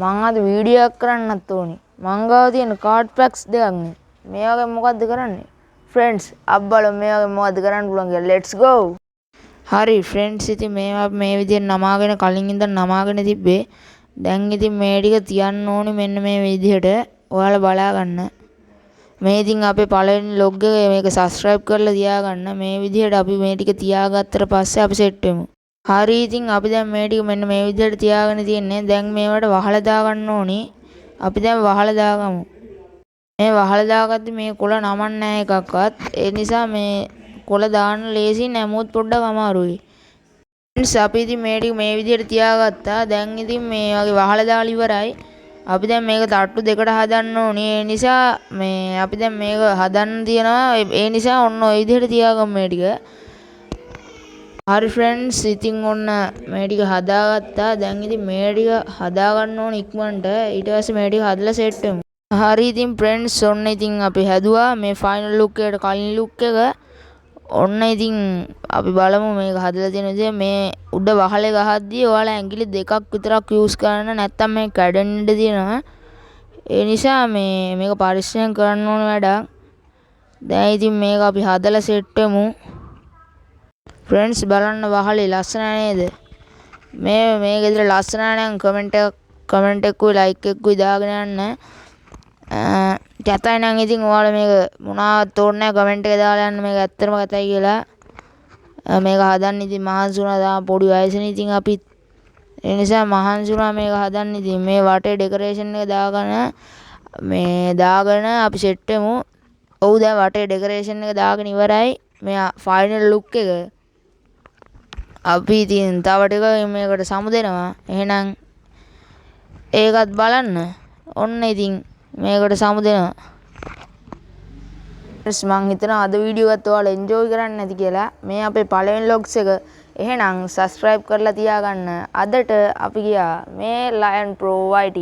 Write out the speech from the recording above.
මං අද වීඩියෝ එකක් කරන්නත් ඕනි. මං ගාව තියෙන කාඩ් පැක්ස් දෙකක් නේ. මේ වගේ මොකද්ද කරන්නේ? ෆ්‍රෙන්ඩ්ස්, අපි බලමු මේ වගේ මොකද්ද කරන්න පුළුවන් කියලා. Let's go. හරි ෆ්‍රෙන්ඩ්ස්, ඉතින් මේවා මේ විදිහට නමාගෙන කලින් ඉඳන් නමාගෙන තිබ්බේ. දැන් ඉතින් මේ ටික තියන්න ඕනි මෙන්න මේ විදිහට. ඔයාලා බලා ගන්න. මේ ඉතින් අපේ පළවෙනි ව්ලොග් එක. මේක සබ්ස්ක්‍රයිබ් කරලා තියාගන්න. මේ විදිහට අපි මේ ටික තියාගත්තට පස්සේ අපි සෙට් වෙමු. හරි, ඉතින් අපි දැන් මේ ටික මෙන්න මේ විදිහට තියාගෙන තියෙන්නේ. දැන් මේවට වහලා දාගන්න ඕනි. අපි දැන් වහලා දාගමු. මේ වහලා දාගද්දි මේ කොළ නමන්නේ නෑ එකක්වත්. ඒ නිසා මේ කොළ දාන්න ලේසි, නමුත් පොඩ්ඩක් අමාරුයි. ෆ්‍රෙන්ඩ්ස්, අපි ඉතින් මේ ටික මේ විදිහට තියාගත්තා. දැන් ඉතින් මේ වගේ වහලා දාලා ඉවරයි. අපි දැන් මේක තට්ටු දෙකට හදන්න ඕනි. ඒ නිසා මේ අපි දැන් මේක හදන්න තියෙනවා. ඒ නිසා ඔන්න ඔය විදිහට තියාගමු මේ ටික. හරි ෆ්‍රෙන්ඩ්ස්, ඉතින් ඔන්න මේ ටික හදාගත්තා. දැන් ඉතින් මේ ටික හදාගන්න ඕන ඉක්මනට. ඊට පස්සේ මේ ටික හදලා සෙට් වෙමු. හරි, ඉතින් ෆ්‍රෙන්ඩ්ස්, ඔන්න ඉතින් අපි හැදුවා මේ ෆයිනල් ලුක් එකට කලින් ලුක් එක. ඔන්න ඉතින් අපි බලමු මේක හදලා තියෙන විදිය. මේ උඩ වහලේ ගහද්දී ඔයාලා ඇඟිලි දෙකක් විතරක් යූස් කරන්න, නැත්තම් මේ කැඩෙන්න ඉඩ තියෙනවා. ඒ නිසා මේ මේක පරිස්සමෙන් කරන්න ඕන වැඩක්. දැන් ඉතින් මේක අපි හදලා සෙට් වෙමු. ෆ්‍රෙන්ඩ්ස්, බලන්න වහලේ ලස්සනයි නේද? මේ මේ ගෙදර ලස්සනයි නම් කමෙන්ට් එකක්, කමෙන්ට් එකකුයි ලයික් එකකුයි දාගෙන යන්න. කැතයි නම් ඉතින් ඔයාලා මේක මොනවත් ඕනේ නැහැ, කමෙන්ට් එක දාලා යන්න මේක ඇත්තටම කැතයි කියලා. මේක හදන්න ඉතින් මහන්සි වුණා. තාම පොඩි වයසනේ ඉතින් අපිත්. ඒ නිසා මහන්සි වුණා මේක හදන්න. ඉතින් මේ වටේ ඩෙකරේෂන් එක දාගෙන, මේ දාගෙන අපි සෙට් වෙමු. ඔව්, දැන් වටේ ඩෙකරේෂන් එක දාගෙන ඉවරයි. මේ ෆයිනල් ලුක් එක. අපි ඉතින් තව ටිකකින් මේකට සමු දෙනවා. එහෙනම් ඒකත් බලන්න. ඔන්න ඉතින් මේකට සමු දෙනවා. මං හිතනවා අද වීඩියෝ එකත් ඔයාලා එන්ජොයි කරන්න ඇති කියලා. මේ අපේ පළවෙනි ව්ලොග්ස් එක. එහෙනම් සබ්ස්ක්‍රයිබ් කරලා තියාගන්න. අදට අපි ගියා. මේ Lion Pro YT.